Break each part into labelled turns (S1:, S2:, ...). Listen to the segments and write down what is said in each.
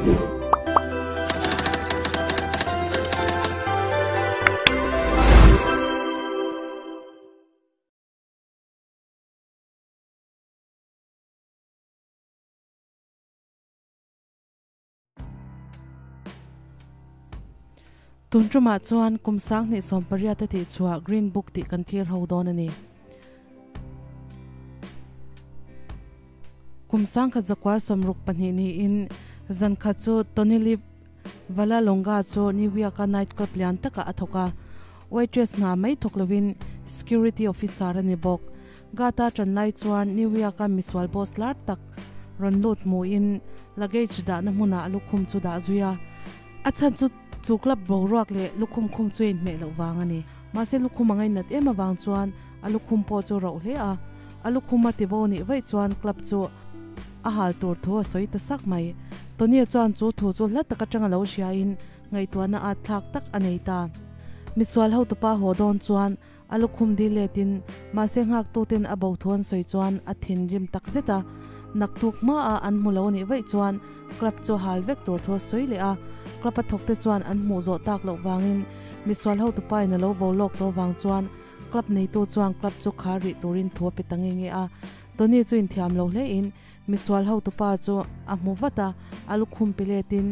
S1: Tun tumah chuan kum 2018 a tihchhuah Green Book tih kan thlir ho dawn a ni. Kum 1962 niin zan khat chu Tony Lip Vallelonga chu New York-a night club lian takah a thawk a, waitress hna mai thawk lovin security officer a ni bawk. Gata tan lai chuan New York-a misual boss lar tak rawn lut hmuhin luggage dahna hmunah a lukhum chu dah zui a. A chhan chu chu club boruak leh lukhum khum chu a inhmeh loh vang a ni. Mahse lukhum a ngainat em avang chuan a lukhum pawh chu roh hle a. A lukhum a tibo nih vaih chuan club chu a hal tur thu a sawi ta sak mai. Tony-a chuan chu thu chu hla tak atanga lo hriain ngaihtuahna at thlak tak a nei ta. Misual hotupa haw dawn chuan A lukhum dil letin, mahse nghaktuten a bo thu an sawi chuan a thinrim tak zet a, naktuk hmaah an hmu lo nih vaih chuan club chu hal vek tur thu a sawi leh a, club a thawkte chuan an hmuh zawh tak loh vangin misual hotupa in a lo vo lawk tawh vang chuan club neitu chuan club chu khar rih turin thu a pe ta nge nge a, Tony chu inthiam lo hle in misual hotupa chu a hmu vat a, a lukhum pe letin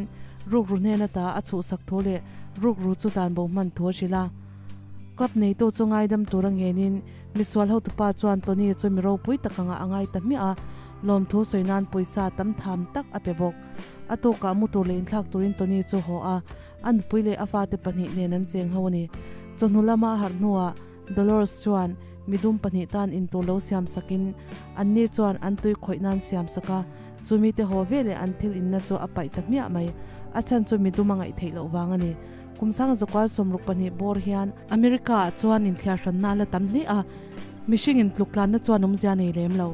S1: rukru hnen ata a chhuhsak thu leh rukru chu dan bo hman thu a hrilh a. Club neitu chu ngaidam tur a ngenin misual hotupa chuan Tony chu mi ropui tak anga a ngai ta hmiah a, lawmthu sawi nan pawisa tam tham tak a pe bawk. A tukah mu tur leh inthlak turin Tony chu haw a, a nupui leh a fate pahnih nen an cheng ho a ni. Chawhnu lama a harh hnuah Dolores chuan midum pahnih tan intur lo siam sakin anni chuan an tui khawih nan siam sak a, chumi te haw veleh an thil inna chu a paih ta hmiah mai. A chhan chu midum a ngaih theih loh vang a ni. Kum 1962 bawr hian America ah chuan inthliar hranna a la tam hle a, mihring intluk tlanna chuan awmzia nei lem lo.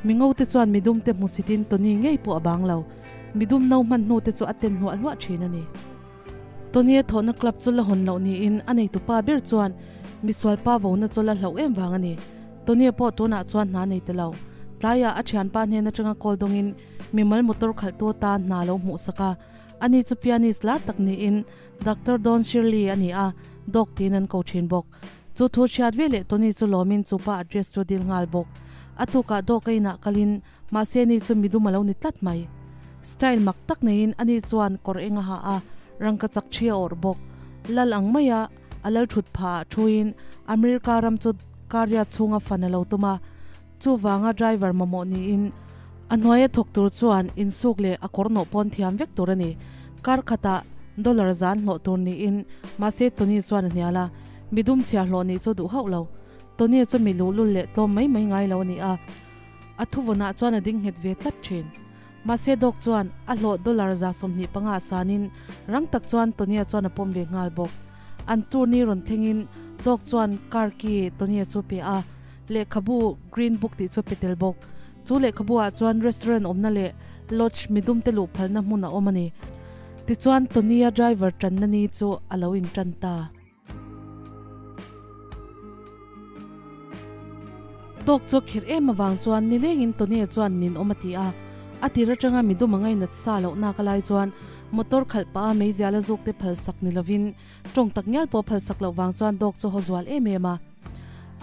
S1: Mingo te chuan midum te hmusitin Tony ngei pawh a bang lo. Midum no hman hnu te chu a ten hluah hluah thin a ni. Tony a thawhna club chu la hawn loh niin a neitupa ber chuan misual pa vona chu la hlauh em vang a ni. Tony pawh tunah chuan hna nei ta lo. Tlaiah a thianpa hnen atanga call dawngin mimal motor khalhtu atan hna lo hmuhsak a. Ani chu pianist lar tak niin Doctor Don Shirley a ni a, Doc tiin an ko thin bawk. Chu thu hriat ve leh Tony chu lawmin chu pa address chu dil nghal bawk. A tukah Doc a inah kalin mahse ani chu midum a lo ni tlat mai. Style mak tak neiin ani chuan kawr eng a ha a, rangka chak thi a awrh bawk. Lal ang maia a lal thut phah ah thuin America ram chu car riat chhunga fan a lo tum a. Chuvanga driver mamawh niin a hnuaia thawk tur chuan insuk leh a kawr nawh pawn thiam vek tur a ni. Kar khatah dollar zan hlawh tur niin mahse Tony chuan a hnial a, midum chhia hlawh nih chu duh hauh lo. Tony chu mi luhlul leh tlawm mai mai ngai lo a ni a, a thuvawnah chuan a ding nghet ve tlat thin. Mahse Doc chuan a hlawh dollar 25 a sanin rang tak chuan Tony-a chuan a pawm ve nghal bawk. An tour ni rawn thlengin Doc chuan car key Tony-a chu pe a. Lehkhabu Green Book tih chu pe tel bawk. Chu lehkhabu ah chuan restaurant awmna leh lodge midum te luh phalna hmun a awm a ni. Tichuan Tony-a driver tanna ni chu a lo in tan ta. Dog chu khirh em avang chuan nilengin Tony-a chuan nin awm a ti a. A tir atanga midum a ngainat sa loh nak a lai chuan motor khalh pah a meizial a zuk te phal sak ni lovin tawng tak ngial pawh phal sak loh vang chuan dog chu haw zual em em a.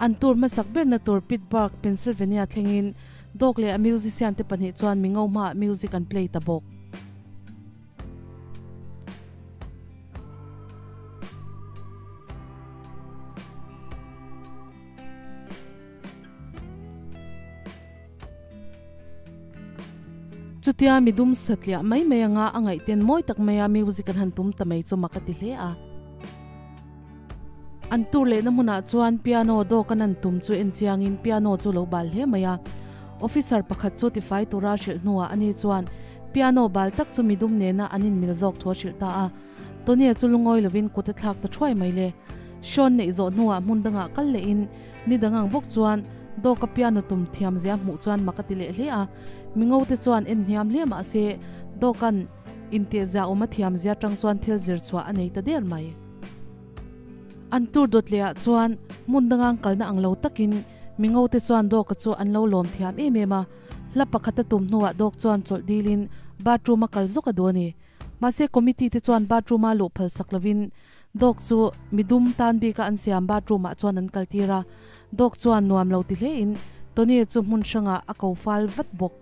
S1: An tour hmasak berna tur Pittsburgh, Pennsylvania thlengin Dog leh a musician te pahnih chuan mi ngo hmaah music an play ta bawk. Chutia midum satliah mai mai anga a ngaihten mawi tak maia music an han tum ta mai chu mak a ti hle a. An tur lehna hmunah chuan piano dawk an an tum chu en chiangin piano chu lo bal hle mai a. Officer pakhat chu tifai tura hrilh hnuah ani chuan piano bal tak chu midum nena an inmil zawk thu a hrilh ta a. Tony-a chu lungawi lovin kut a thlak ta thuai mai le. Sean neih zawh hnuah hmun dangah kal lehin ni dang ang bawk chuan dawk a piano tum thiam zia hmuh chuan mak a ti leh hle a. Mingo te chuan en hniam hle mahse dawk-an intihzia awm a thiam zia tang chuan thil zir chhuah a nei ta der mai. An tur dawt leh ah chuan hmun dangang kalna ang lo takin mingo te chuan dawk-a chu an lo lawm thiam em em a. Hla pakhat a tum hnuah dawk chuan chawlh dilin bathroom a kal zawk a duh a ni. Mahse committee te chuan bathroom a luh phal sak lovin Dawk chu midum tan bika an siam bathroom ah chuan an kal tir a. Dawk chuan nuam lo ti hle in Tony chu hmun hrangah a ko fal vat bawk.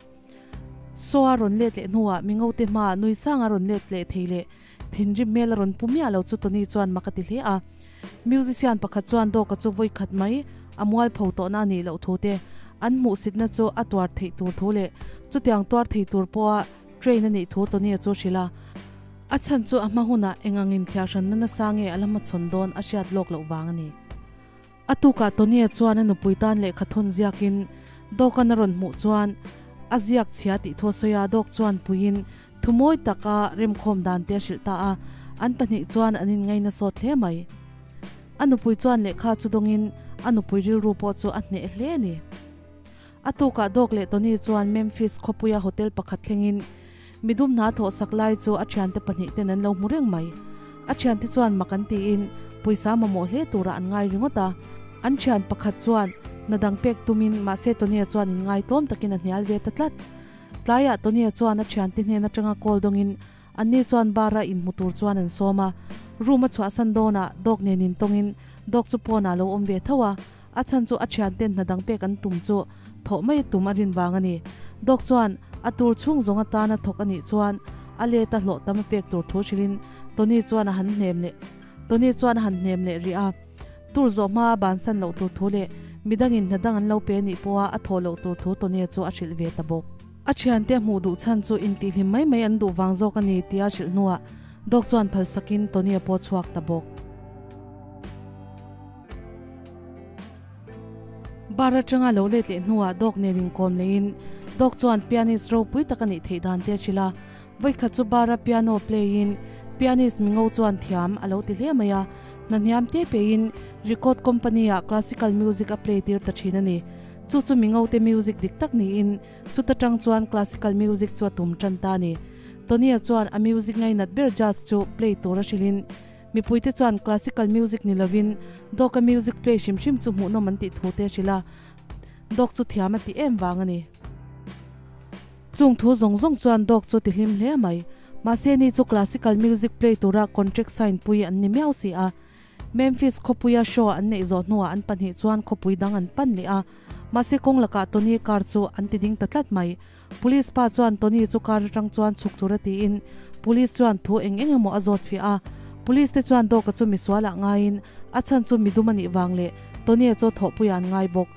S1: Saw a rawn let leh hnuah mingote hmaah nui sang a rawn let leh thei leh thinrim hmel a rawn pu miah lo chu Tony chuan mak a ti hle a. Musician pakhat chuan Dawka chu vawi khat mai a mualpho tawhna a nih loh thu te, an hmuhsitna chu a tuar theih tur thu leh chutiang tuar thei tur pawha train a nih thu Tony-a chu hrilh a. A chhan chu a hma hunah eng angin thliahhranna nasa nge a la hmachhawn dawn a hriat lawk loh vang a ni. A tukah Tony-a chuan a nupui tan lehkha thawn ziakin Dawkan a rawn hmuh chuan a ziak chhia tih thu a sawi a, Dawk chuan puiin thu mawi taka remkhawm dan te a hrilh ta a, an pahnih chuan an inngaina sawt hle mai. A nupui chuan lehkha chu dawngin a nupui rilru pawh chu a hneh hle a ni. A tukah Dawk leh Tony chuan Memphis khawpuia hotel pakhat thlengin Midum hna thawh sak lai chu a thiante pahnih ten an lo hmu reng mai. A thiante chuan mak an tiin pawisa mamawh hle turah an ngai ringawt a. An thian pakhat chuan hna dang pek tumin mahse Tony-a chuan in ngai tlawm takin a hnial ve ta tlat. Tlaiah Tony-a chuan a thiante hnen atanga call dawngin anni chuan bar-a inhmu tur chuan an sawm a. Room a chhuahsan dawnah dawk nen intawngin dawk chu pawnah a lo awm ve tho a. A chhan chu a thianten hna dang pek an tum chu thawh mai a tum a rin vang a ni. Dawk chuan a tur chhung zawng atana thawk a nih chuan a let a hlawh tam a pek tur thu hrilhin Tony chuan a han hnem leh Tony chuan a han hnem leh rih a. Tur zawh hma a bansan loh tur thu leh midangin hna dang an lo pe nih pawha a thawh loh tur thu Tony chu a hrilh ve ta bawk. A thiante a hmuh duh chhan chu intihhlim mai mai an duh vang zawk a ni tia a hrilh hnuah Dawk chuan phalsakin Tony a pawh chhuak ta bawk. Bar atanga lo let leh hnuah dawk nen inkawm leiin dawk chuan pianist ropui tak a nih theih dan te a hrilh a. Vawikhat chu bar-a piano play in pianist mingo chuan thiam a lo ti hle mai a, hna hniam te peiin record company-ah classical music a play tir ta thin a ni. Chu chu mingo te music dik tak niin chuta tang chuan classical music chu a tum tan ta a ni. Tony-a chuan a music ngainat ber jazz chu play tur a hrilhin Mipuite chuan classical music ni lovin Dawk-a music play hrim hrim chu hmuhnawm an tih thu te a hrilh a, Dawk chu thiam a ti em vang a ni. Chung thu zawng zawng chuan Dawk chu ti hlim hle mai. Mahse ni chu classical music play tura contract sign pui an ni miau si a. Memphis khawpuia show an neih zawh hnuah an pahnih chuan khawpui dang an pan leh a. Mahse kawng lakah Tony car chu an ti ding ta tlat mai. Police pa chuan Tony chu car atang chuan chhuk tura tiin Police chuan thu eng eng emaw a zawt fiah a. Police te chuan Dawka chu misualah ngaiin a chhan chu midum a nih vang leh Tony-a chu thawhpuiah an ngai bawk.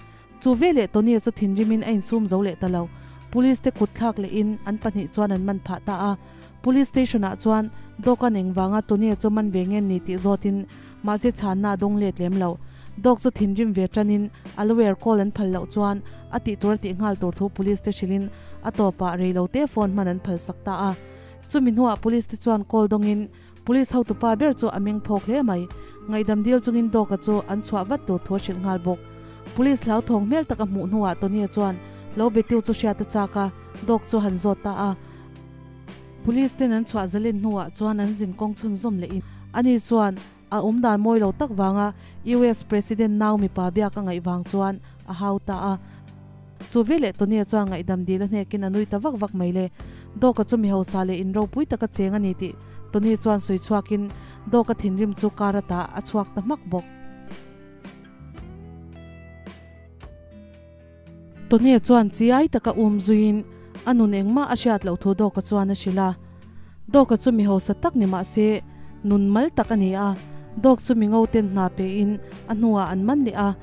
S1: Chu veleh Tony-a chu thinrimin a insum zo leh ta lo. Police te kut thlak lehin an pahnih chuan an man phah ta a. Police station ah chuan Dawka'n eng vanga Tony-a chu man ve ngen ni tih zawtin mahse chhanna a dawng let lem lo. Dawk chu thinrim ve tanin a lawyer call an phal loh chuan a tih tur a tih nghal tur thu police te hrilhin a tawpah reilote phone hman an phal sak ta a. Chumi hnuah police te chuan call dawngin police hotupa ber chu a meng phawk hle mai. Ngaihdam dil chungin Dawka chu an chhuah vat tur thu a hrilh nghal bawk. Police hlauthawng hmel tak a hmuh hnuah Tony-a chuan lo betiu chu hriat a chak a, Dawk chu han zawt ta a. Police ten an chhuah zalen hnuah chuan an zin kawng chhunzawm leh in ani chuan a awm dan mawi lo tak vanga US President nau mipa biak a ngaih vang chuan a hau ta a. Chu veleh Tony-a chuan ngaihdam dil a hnekin a nui ta vak vak mai le. Dawka chu mi hausa leh in ropui taka cheng a ni tih Tony chuan sawi chhuakin Dawka thinrim chu car ata a chhuak ta hmak bawk. Tony chuan chiai taka um zuiin a nun engmah a hriat loh thu Dawka chuan a hrilh a. Dawka chu mi hausa tak ni mah se nun mal tak a ni a, Dawk chu mi ngo ten hna pein a hnuah an man leh a.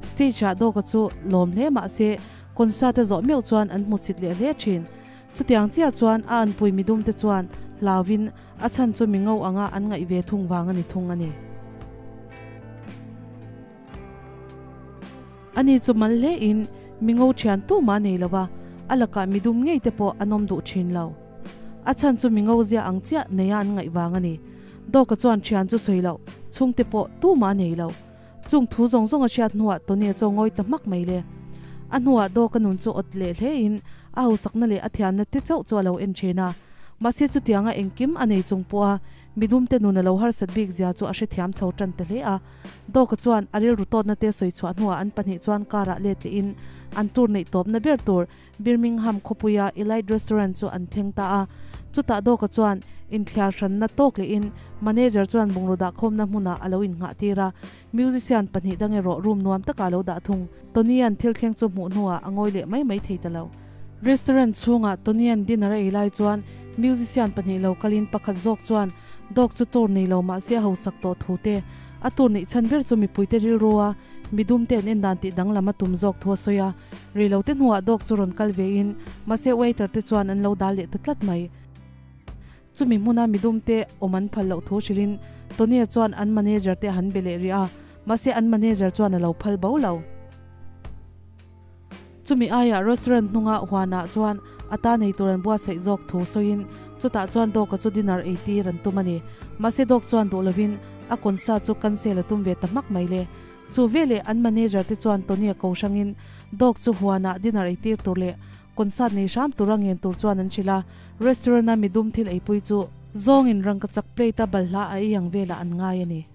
S1: Stage ah Dawka chu lawm hle mah se concert a zawh meuh chuan an hmusit leh hle thin. Chutiang chiah chuan a anpui midum te chuan hlauin a chhan chu mi ngo anga an ngaih ve thung vang a ni thung a ni. Ani chu mal hle in mi ngo thian tu mah nei lo a, a lakah midum ngei te pawh an awm duh thin lo. A chhan chu mi ngo zia ang chiah neia an ngaih vang a ni. Dawka chuan thian chu sawi loh, chhungte pawh tu mah nei lo. Chung thu zawng zawng a hriat hnuah Tony chu a ngawi ta hmak mai le. A hnuah Dawka nun chu awt leh hle in a hausakna leh a thiamna te chauh chu a lo en thin a. Mahse chutianga engkim a nei chung pawha midumte nun a lo harsat bik zia chu a hrethiam chho tan ta hle a. Dawka chuan a rilru tawtna te sawi chhuah hnuah an pahnih chuan car ah let leh in an tour neih tawpna ber tur Birmingham khawpuia Elite Restaurant chu an thleng ta a. Chutah Dawka chuan Inthliar hranna tawk lehin manager chuan bungraw dahkhawmna hmunah a lo innghah tir a, musician pahnih dang erawh room nuam takah a lo dah thung. Tony-a'n thil thleng chu hmuh hnuah a ngawi leh mai mai thei ta lo. Restaurant chhungah Tony-a'n dinner a ei lai chuan musician pahnih lo kalin pakhat zawk chuan dawk chu tour nei lo mahse a hausak tawh thu te, a tour neih chhan ber chu mipuite rilru a midum te an en dan tih danglam a tum zawk thu a sawi a. Reilote hnuah dawk chu rawn kal vein mahse waiter te chuan an lo dal leh ta tlat mai. Chumi hmuna midumte awm an phal loh thu hrilhin Tony-a chuan an manager te a han be leh rih a, mahse an manager chuan a lo phal bo lo. Chumi aiah restaurant hnunga huanah chuan a ta nei tur an buatsaih zawk thu sawiin chutah chuan Dawk-a chu dinner ei tir an tum a ni. Mahse Dawk chuan duh lovin a concert chu cancel a tum ve ta hmak mai le. Chu veleh an manager te chuan Tony-a ko hrangin Dawk chu huanah dinner ei tir tur leh Concert nei hram tura ngen tur chuan an hrilh a, restaurant-a midum thil eipui chu zawngin rangkachak plate-a balhla a ei ang velah an ngai a ni.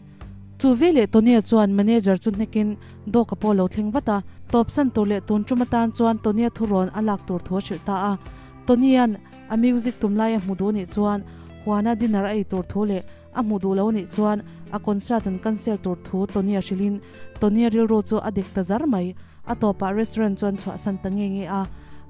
S1: Chu veleh Tony-a chuan manager chu hnekin dawka pawh lo thleng vat a, tawpsan tur leh tun tum atan chuan Tony-a thurawn a lak tur thu a hrilh ta a. Tony-a'n a music tum lai a hmu duh nih chuan huana dinner a ei tur thu leh a hmu duh lo nih chuan a concert an cancel tur thu Tony-a hrilhin Tony-a rilru chu a dek ta zar mai. A tawpah restaurant chuan chhuahsan ta nge nge a,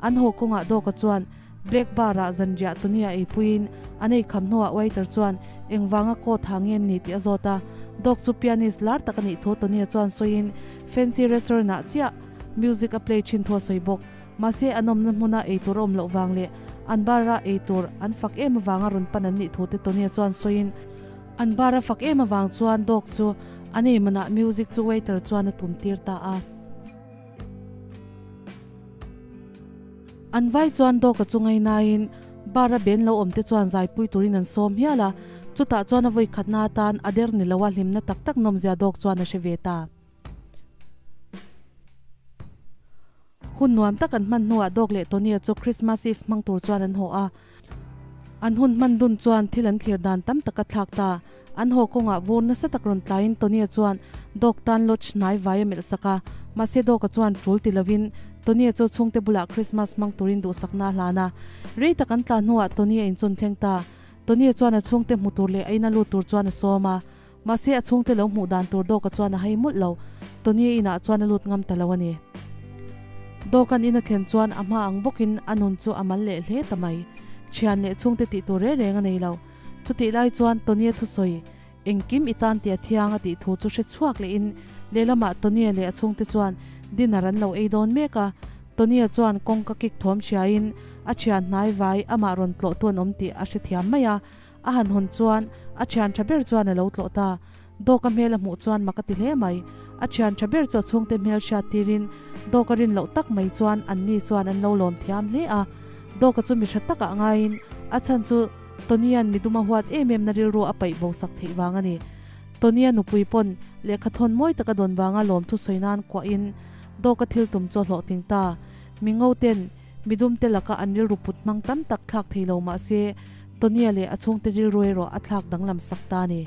S1: an haw kawngah dawka chuan Black Bar-ah zanriah Tony-a eipuiin an ei kham hnuah waiter chuan engvanga coat ha nge ni tih a zawt a, dawk chu pianist lar tak a nih thu Tony-a chuan sawiin fancy restaurant-ah chiah music a play thin thu a sawi bawk. Mahse an awmna hmuna eitur a awm loh vang leh an bar-a eitur an fak em avanga rawn pan an nih thu te Tony-a chuan sawiin an bar a fak em avang chuan dawk chu an ei manah music chu waiter chuan a tum tir ta a. An vai chuan dawka chu ngainain bar a ben lo awm te chuan zaipui turin an sawm hial a, chutah chuan a vawi khatna atan a der ni lo a hlimna tak tak nawmzia dawk chuan a hre ve ta. Hun nuam tak an hman hnuah dawk leh Tony-a chu Christmas Eve hmang tur chuan an haw a. An hun hman dun chuan thil an thlir dan tam tak a thlak ta. An haw kawngah vur nasa tak rawn tlaiin Tony-a chuan dawk tan lodge hnai vai a melh sak a. Mahse dawka chuan tul ti lovin Tony-a chu chhungte bulah Christmas hmang turin duhsakna a hlan a. Rei tak an tla hnuah Tony-a inchun thleng ta. Tony-a chuan a chhungte hmu tur leh a ina lut tur chuan a sawm a. Mahse a chhungte lo hmuh dan tur dawka chuan a hai mawlh lo. Tony-a inah chuan a lut ngam ta lo a ni. Dawkan in a thlen chuan a hma ang bawkin a nun chu a mal leh hle ta mai. Thian leh chhungte tih tur reng reng a nei lo. Chutih lai chuan Tony-a thusawi, Engkim i tan tih a thiang a tih thu chu hre chhuak lehin lehlamah Tony-a leh a chhungte chuan dinner an lo ei dawn mek a. Tony-a chuan kawngka kik thawm hriain a thian hnai vai amah rawn tlawhtu an awm tih a hrethiam mai a. A han hawn chuan a thian tha ber chuan a lo tlawh ta. Dawka hmel a hmuh chuan mak a ti hle mai. A thian tha ber chu a chhungte hmel hriat tirin Dawka rin loh tak mai chuan anni chuan an lo lawm thiam hle a. Dawka chu mi tha takah ngaiin a chhan chu Tony-a'n midum a huat em em na rilru a paih bo sak theih vang a ni. Tony-a nupui pawn lehkha thawn mawi taka dawn vanga lawmthu sawi nan kuahin Dawka thil tum chu a hlawhtling ta. Mingo ten midumte laka an rilru put hmang tam tak thlak thei lo mah se Tony-a leh a chhungte rilru erawh a thlak danglam sak ta a ni.